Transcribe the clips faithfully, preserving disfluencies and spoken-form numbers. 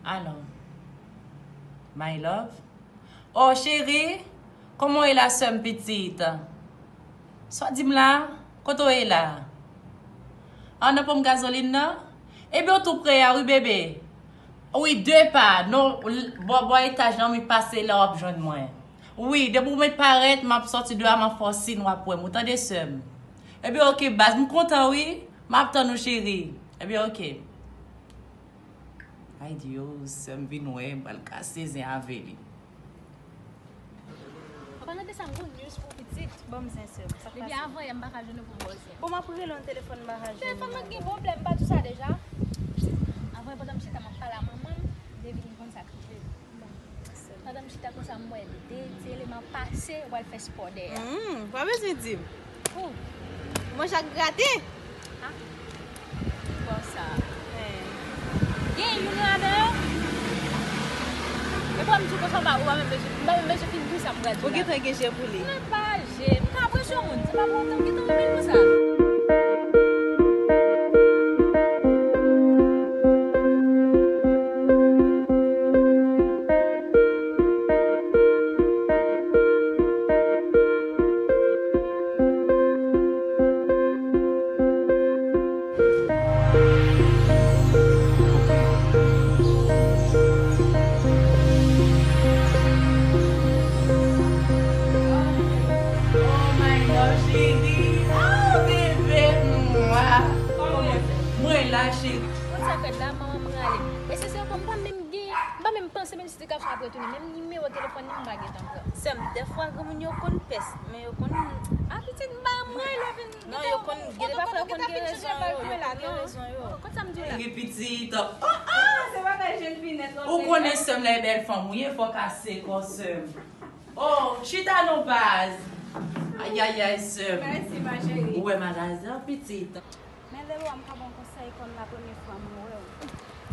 Alo. My love. Oh, cheri, kòman w ye la, sè m pitit? Sa w di m la? Kote w ye la? An nan ponp gazolin nan? Ebyen, w tou pre a, wi, bebe. Wi, de pa. Non, l-, bò, bò etaj lan, wi, pase la, w ap jwenn mwen. Wi, depi w met parèt, m ap sòti deyò a, m ap fè w siy, w ap wè m. Ou tande, sè m? Ebyen, oke, baz, m kontan, wi. M ap tann ou, cheri. Ebyen, oke. Ay, Dyo, sè m vin wè, m pral kase zen avè li. An palan de sa, m gon news pou pitit. Ban m zen, sè m. Sa k pase? Depi avan yè, m pa ka jwenn ou pou m ba w zen. Bon, m ap rele w nan telefòn, m pa ka jwenn ou. Telefòn mwen gen pwoblèm, m pa di w sa deja? Avan yè, pandan m chita, m ap pale a manman m, David, m konn sa k rive. Pandan m chita konsa, m wè de ti eleman pase, w al fè spò dèyè. Hmm, pa bezwen di m. Ou. Manje ak graten. Ha? Bon sa. Gen youn ladan yo. E pou m di w konsa, m pa, ou pa menm bezwen, m pa menm bezwen fin di w sa m pral di w la. Ou gentan gen je pou li. Mwen pa je. M ka apresye yon moun. Se pa pou otan m gentan renmen l konsa. Oh my God, cheri. Oh, bebe, mwa. Mwen la, cheri. Konn sa k fèt la, manman m rale m. E se sèl fwa m pa menm gen, m pa menm panse menm si ti gason ap retounen. Menm nimewo telefòn li, m pa gentan pran. Sè m, dèfwa granmoun yo konn pès, men yo konn. A, pitit, m pa, m rele w vin. Non, yo konn, gen dèfwa yo konn gen rezon yo, yo konn gen rezon yo. Konn sa m di w la. Gen pitit. Oh, oh. Se bagay jèn fi nèt la. Ou konnen sè m la e bèl fanm ou ye, fò kase kò sè m. Oh, chita non baz. Ayayay, sè m. Mèsi, ma chérie. Ou wè maladi an, pitit. Men Leroy, m ka ba w konsèy kòm la premye fwa m wè w.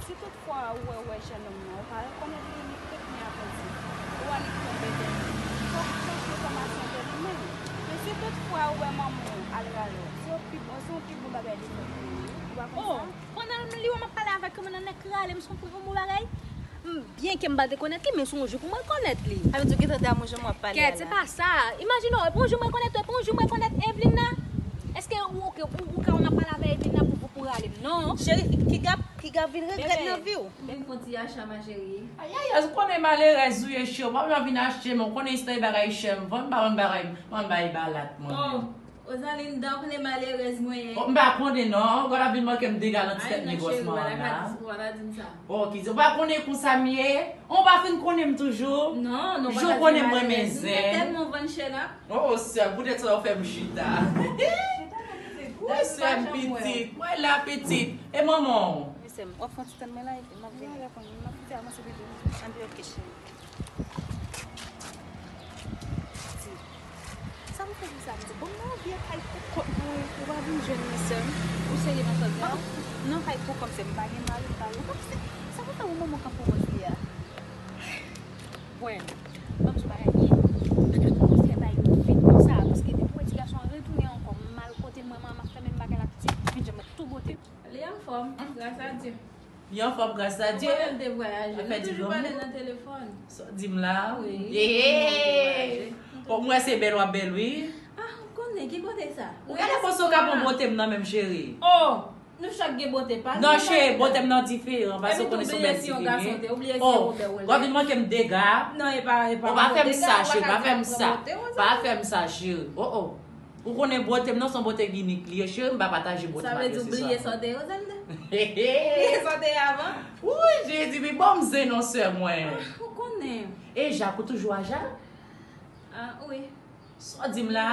Si tout fwa ou wè, ou wè jènòm nan, ou pa rekonèt li, li krèk ni apèdi. Ou wè li tonbe tè. Fòk ou chèche enfòmasyon de li menm. Men si tout fwa ou wè manman w al rale w, se yon pi bon, se yon pi bon bagay li fè pou ou, wi. Ou pa konn sa? Oh, pandan li wè m ap pale avèk ou, nan nèk rale m, se yon pi bon bagay. M byen ke m pa t rekonèt li, men se yon jou pou m rekonèt li. Sa vle di ou gentan damou jan w ap pale a la. Kèt, se pa sa. Imajine w, epi yon jou m rekonèt ou, epi yon jou m rekonèt Evelyn nan. Èske ou, ou, ou ka wè m ap pale avèk Evelyn nan pou, pou, pou rale m? Non. Cheri, ki, ki ka, ki ka vin regrèt nan vi w. Bebe. Vin fè yon ti acha, ma chérie. Ayayay, ou konnen malerèz ou ye, cheri. Ou pa vin achte, men ou konnen istwa bagay chè m. Vann ba, vann bagay, vann bay balat mwen. Oh. Ozalinda, ou konnen malerèz mwen ye. Oh, m pa konnen non. Gad ap vin manke m dega nan ti tèt negòs manman m la. Ay non, cheri, ou pa ta di sa. Oh, ki di, ou pa konnen konsa m ye? Ou pa fin konnen m toujou? Non, non, ou pa ta di malerèz. Jou konnen m renmen zen. Ou tèlman vann chè la. Oh, sè m, poutèt sa w fè m chita. Wi, sè m pitit. Mwen la pitit. E manman w? Wi, sè m, w ap fè yon ti tann mwen la, epi m ap vini. Mwen la, konnen, m ap kite avanse bebe. Anpi, oke, cheri. Sa pou fè konsa, m di, bon, m nan yon vye kay kokot mwen, ou pa vin jwenn mwen, sè m. Ou serye nan sa w di a? Nan kay kokot, sè m, pa gen mari, m pa gen. Ou pa se, sa pou fè yon manman kanpe w konsa a? Bwen, ban m di w bagay byen. Pa ka kòmanse bay yon vit konsa, paske depi w wè ti gason an retounen ankò, m al kote l, mwen, mwen, m ap fè menm bagay la, pitit, vin jwenn mwen tou bote. Li anfòm, gras a Dye. Li anfòm, gras a Dye. Ou konnen l te vwayaje. Nou toujou pale nan telefòn. Sa w di m la? Wi. Bon, mwen se bèl w ap bèl, wi. Ah, ou konnen, ki kote sa? Ou gade konsa w ka pran bote m nan menm, cheri. Oh, nou chak gen bote pa nou. Non, cheri, bote m nan diferan, paske ou konnen se yon bèl tifi m ye. Oh, w ap vin manke m dega. Non, e pa, e pa. Ou pa fè m sa, cheri, pa fè m sa. Pa fè m sa, cheri. Oh, oh. Ou konnen bote m nan se yon bote inik li ye, cheri, m pa pataje bote m ak yo se sa. Sa vle di w bliye sa w te ye, Rosalinda? Bliye sa w te ye avan? Wouy, Jezi, pi ban m zen non, sè mwen. Ah, ou konnen. E Jak, ou toujou a Jak? Ah, wi. Sa w di m la?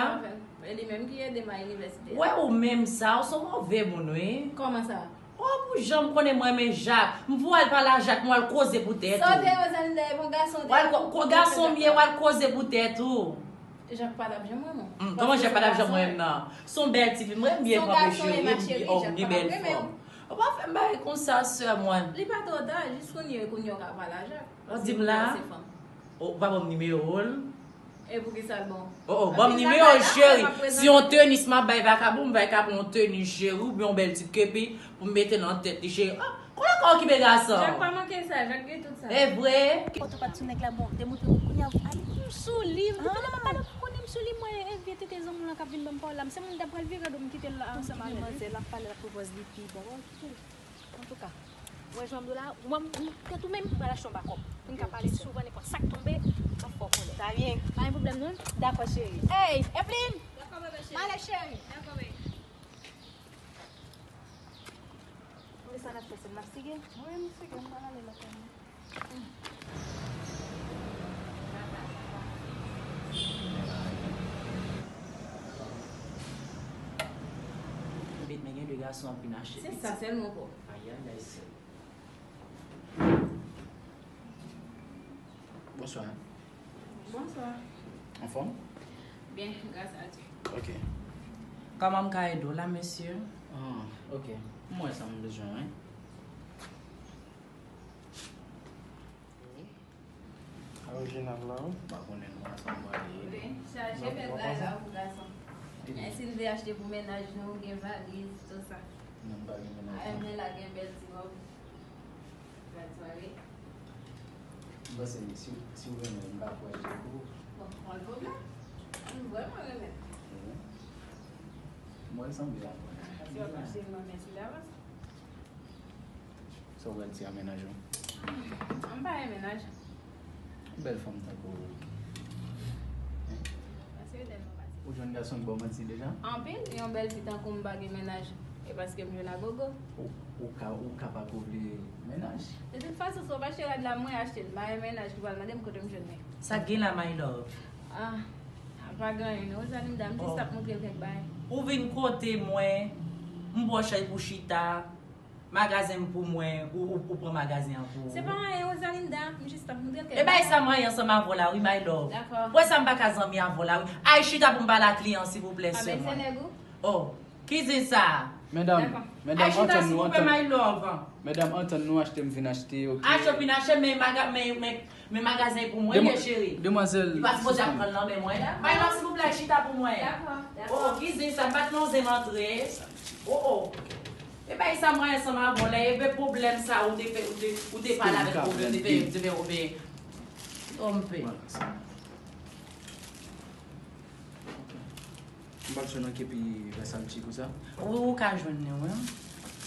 E li menm ki ede m a inivèsite a. Wè ou menm sa, ou se yon move moun, wi. Kòman sa? Oh, pou jan m konnen m renmen Jak. M voye al pale a Jak, m al koze pou tèt ou. Sa w te ye, Rosalinda, e bon gason w te ye. W al ko-, ko-, gason m ye, w al koze pou tèt ou. Jak pa t ap janm renmen w. Hmm, kòman Jak pa t ap janm renmen m nan? Se yon bèl tifi, m renmen byen fanm yo, cheri, oh, li bèl fanm. Ou pa fè m bagay konsa, sè mwen. Li pa twò ta, jis kounye, kounye w ka pale a Jak. Ou di m la? Ou pa ban m nimewo l? E poukisa l bon? Oh, oh, ban m nimewo l, cheri. Si yon tenis m ap bay vakabon, m bay vakabon yon tenis, cheri, oubyen yon bèl ti kepi pou m mete nan tèt li, cheri. Ah, konnen kò w ki bèl gason. Jak pa manke sa, Jak gen tout sa. E vre? Foto pa t sou nèg la, bon, demontre m kounye a, ale, m sou li, m te konnen m pa t konnen m sou li, mwen, e vye tete zanmi w lan k ap vin ban m pawòl la, m se moun m ta pral vire do m kite l la ansanm avè l. Manzè l ap pale, l ap pwopoz li pi bon. Antouka, ou wè jan m do la, mwen, m, tèt ou menm, m pral achte yon bakòp. Pou n ka pale souvan, nenpòt sa k tonbe, m ap fè w konnen. Sa byen. Pa gen pwoblèm, non? Dakò, cheri. Ey, Evelyn! Dakò, bebe cheri. M ale, cheri. Dakò, bebe. Konbyen sa n ap fè, sèm n ap sige? Wi, m sige, m pral ale lakay mwen. Bèt, men gen de gason ap vin achte pitit. Se sa sèlman, bro. Ayayay, sèl. Bonswa. Bonswa. Anfòm? Byen, gras a Dye. Ok. Kòman m ka ede w la, mesye? Ah, ok. M wè sa m bezwen, wi. Orijinal la, wi. M pa konnen non, sa m prale. Wi, chaje bèl bagay la pou gason. E si l vle achte pou mennaj nou, gen valiz, tout sa. Non, m pa gen mennaj, non. Men la gen bèl ti wòb. That's why, wi. M panse si, si w renmen, m ka pou achte pou ou. Bon, pa gen pwoblèm. M vrèman renmen. Wi. M wè l sanble a mwen. Paske w ap achte l, mwen mèsi davans. Sa w pral di a mennaj ou? M pa gen mennaj. Yon bèl fanm tankou ou. Hein? Pase dèyè m pase. Ou jwenn gason ki ba w manti deja? Anpil, yon bèl fi tankou m pa gen mennaj. E paske m jwenn a gogo. Ou, ou ka, ou ka pa ko vle mennaj. De tout fason, si w ap achte rad la, mwen achte l. M pa gen mennaj ki pral mande m kote m jwenn li. Sa k gen la, my love? Ah, pa gen anyen non, Rosalinda, m jis t ap montre l kèk bagay. Ou vin kote mwen, m ba w chèz pou chita. Magazen m pou mwen, ou, ou, ou pran magazen an pou ou. Se pa anyen, Rosalinda, m jis t ap montre l kèk bagay. E bay sa m anyen ansanm avè w la, wi, my love. Dakò. Wè sa m pa ka zanmi avè w la, wi. Ay, chita pou m pale a kliyan, silvouplè, sè mwen. A, men se nèg ou? Oh, ki zen sa? Medam, medam, antann nou, antann. Ay, chita, silvouplè, my love. Medam, antann nou, achte m vin achte, ok? Achte w vin achte, men maga-, men, men, men magazen pou mwen, li ye, cheri. Demwazèl. Li pa sipoze ap pran l nan men mwen. Dakò. My love, silvouplè, chita pou mwen. Dakò, dakò. Oh, oh, ki zen sa? M pa t nan zen antre. Oh, oh. E bay sa mwen ansanm avè w la, e pwoblèm sa ou te fè, ou te, ou te pale avèk ou, ou te fè, ou te fè, ou te fè. Twonpe. M pral jwenn anke pi Versace konsa? Wi, ou ka jwenn li, wi.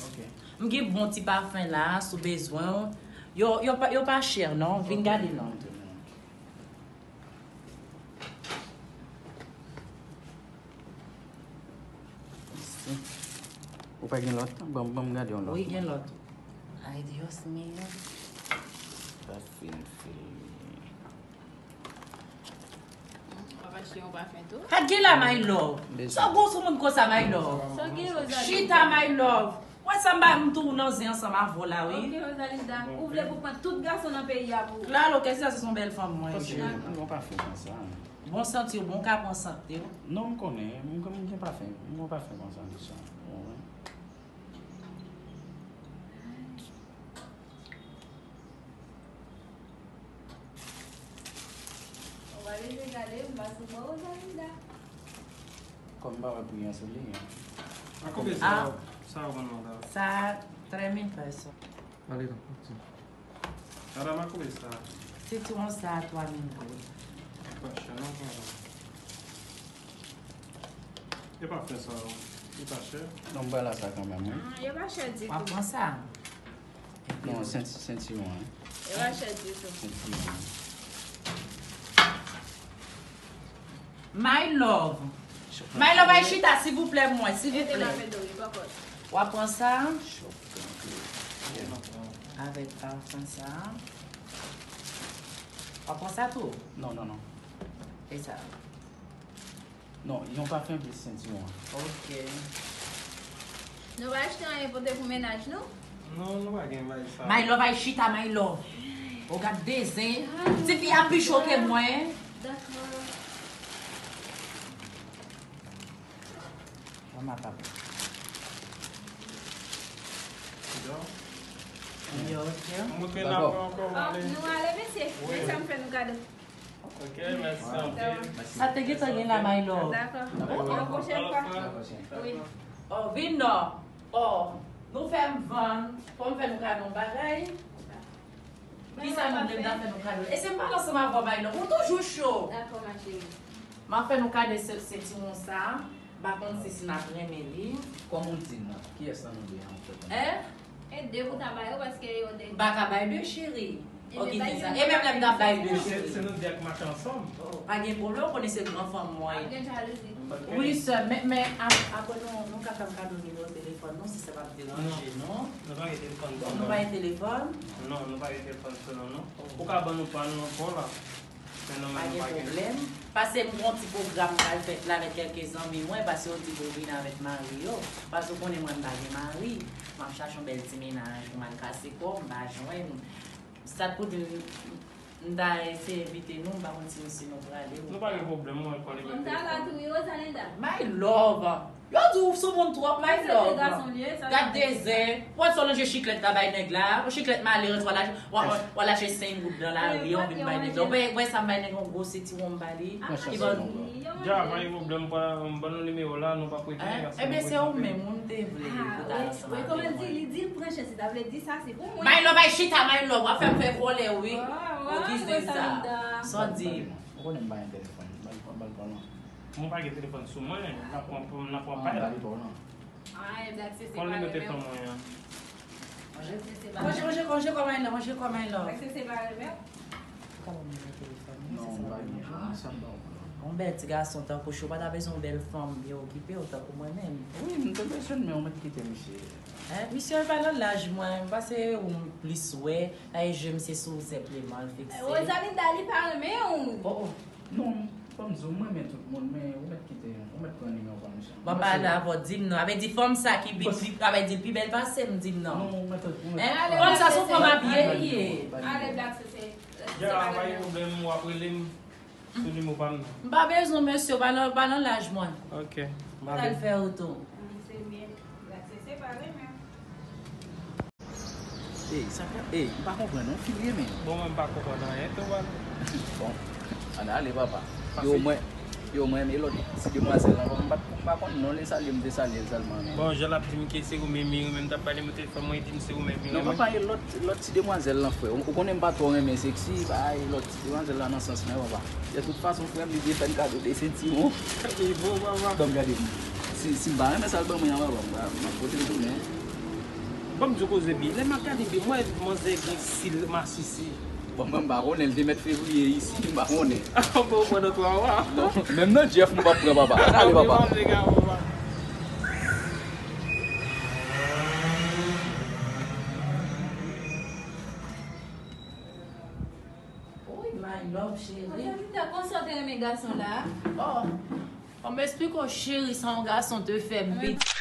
Ok. M gen bon ti pafen la, si w bezwen. Yo, yo pa, yo pa chè, non. Vin gade, non. Ou pa gen lòt? Ban, ban m gade yon lòt. Wi, gen lòt. Ay, Dios mío. Pa fin fini. W ap achte yon pafen tou? Sa k gen la, my love? Sa w gon sou moun konsa, my love? Sa w gen, Rosalinda? Chita, my love. Wè sa m ba m tou nan zen ansanm avè w la, wi. Ok, Rosalinda. Ou vle pou pran tout gason nan peyi a pou ou? Klalo, kèsyon sa se yon bèl fanm, mwen. Paske m gon pafen konsa. Bon santi w, bon ka pran sante w. Non, m konnen. M, m gen pafen. M gon pafen konsa, m sa. Wi. Ou pa bezwen gade, m pa sou bò Rosalinda. Kòm m pa wè pri an sou li, hein. A konbyen sa, sa w vann nan la? Sa, tres mil pesos. Ale, la, ok. Madanm, a konbyen sa? Sitwon sa, twa mil goud. Pa chè, non, madanm. E pa fè sa, non. E pa chè. Non, m pral la sa kanmenm, wi. Ah, yo pa chè ditou. W ap pran sa? Non, senti-, sentiwon an. E pa chè ditou. Sentiwon an. My love. My love, ay chita, silvouplè, mwen, silvouplè. W ap pran sa? Avèk pafen sa. W ap pran sa tou? Non, non, non. E sa? Non, yon pafen plis sentiwon an. Ok. Nou pa achte anyen pote pou mennaj nou? Non, nou pa gen bagay sa. My love, ay chita, my love. Ou gad de zen. Tifi a pi cho ke mwen. Dakò. Mama, papa. Yo, ok. Montre n apre ankò, nou ale. Nou ale, mesye. Men sa m fè nou kado. Ok, mèsi anpil. Sa te gentan gen la, my love. Dakò. Ok, yon pwochèn fwa. Wi. Oh, vin non. Oh, nou fè m vann. Fò m fè nou kado yon bagay. Kisa nou vle m ta fè nou kado? E se m pale ansanm avè w, my love. Ou toujou cho. Dakò, ma chérie. M ap fè nou kado se, se ti won sa. M pa konn si, si n ap renmen li. Kòm ou di nan, kiyès nan nou de an fèt? Hein? E de pou ta ba yo, paske yo de. M pa ka bay de, cheri. Ok, bay sa. E menm lè m t ap bay de, cheri. Se nou de ak mache ansanm. Oh, pa gen pwoblèm, ou konnen se gran fanm mwen. Ap gen jalouzi. Wi, sè, men, men, ap-, apre nou, nou ka fè m kado nimewo telefòn nou, si sa p ap deranje nou. Non, nou pa gen telefòn. Non, nou pa gen telefòn? Non, nou pa gen telefòn sou non, non. Ou ka ban nou pa nou non, pa la. Pa gen pwoblèm. Pase m gon ti pwogram m pral fèt la avèk kèlke zanmi mwen, pase yo di pou yo vin avèk mari yo. Pase ou konnen mwen m pa gen mari. M ap chache yon bèl ti mennaj pou m al kase kò, m pa jwenn. Sa t pou di m, m ta eseye envite nou, m pa konn si, si nou prale ou pa. Nou pa gen pwoblèm, mwen konn envite. Konn ta la tou, wi, Rosalinda. My love. Yo di w sou moun twòp, my love. Gad de zen. Ou wè sa w lonje chiklèt la bay nèg la. Yon chiklèt malere, w al achte, w al, w al achte senk goud nan lari, ou vin bay nèg la. Ou wè, wè sa m bay nèg yon gwo seti wonm ba li. Ki ban nou. Dja, pa gen pwoblèm, ban, ban nou nimewo la, nou p ap rete. Ebyen, se ou menm, ou m te vle pou ta ansanm avèk mwen. Kòman l di, li di l pran chans, sa vle di sa, se pou mwen. My love, ay chita, my love, w ap fè m fè vòlè, wi. Ou di zen sa. Sa w di. Ou konnen m pa gen telefòn. Ban l, ban l, ban l. Mwen pa gen telefòn sou mwen, n ap pran, n ap pran pay la. Fò l nimewo telefòn mwen an. Ranje, ranje, ranje kò mwen nan, ranje kò mwen nan. Yon bèl ti gason tankou w, ou pa ta bezwen yon bèl fanm byen okipe w tankou mwen menm. Wi, m te bezwen l, men ou mèt kite misye. Hein? Misye pa nan laj mwen, m pase ou plis wè, la e je misye sou zèb li mal fikse. Rosalinda, li pa renmen w. Oh, oh. Non, fò m di w, mwen renmen tout moun, men ou mèt kite, ou mèt pran nimewo pa m, chan. Mwen pale avè w, di m non. Avè di fanm sa ki pi, pi, avè di l pi bèl pase m, di m non. Non, ou mèt, ou mèt. Hein, fanm sa se yon fanm abye li ye. Ale, Black, se, se, se pa gen pwoblèm, w ap rele m sou nimewo pa m nan. M pa bezwen mesye, pa nan, pa nan laj mwen. Ok. M pral fè ou tou. Se byen. Black, se, se pa renmen. Ey, sa ka, ey, m pa konprann non, filye men. Bon, mwen m pa konprann anyen tou, man. Bon, ann ale, papa. Yo, mwen, yo, mwen, e lòt ti demwazèl lan, m pa, m pa konn non li, salye m, te salye l sèlman, men. Bon, jan l ap di m ke se ou menm, li menm t ap pale m telefòn, mwen, li di m se ou menm, li renmen. Men, papa, e lòt, lòt ti demwazèl lan, frè. Ou, ou konnen m pa twò renmen seksi, bay lòt ti demwazèl lan nan sans mwen, papa. De tout fason, frè m, li te fè m kado de sentiman. Bon, papa. Ban m gade, si, si m pa renmen sa l ban mwen an, papa, m pa, m ap pote l tounen. Ban m di w koze byen. Lè m ap gade byen, m wè manzè gen sil masisi. Bon, mwen, m pa konnen, l te mèt fevriye isi, m pa konnen. Bon, mwen nan twa wa. Non, menm nan Jeff, m p ap pran, papa. Ann ale, papa. Wi, my love, cheri. Anjolita, konsa w te renmen gason la? Oh. Bon, m esplike w, cheri, sa yon gason te fè m, bitch.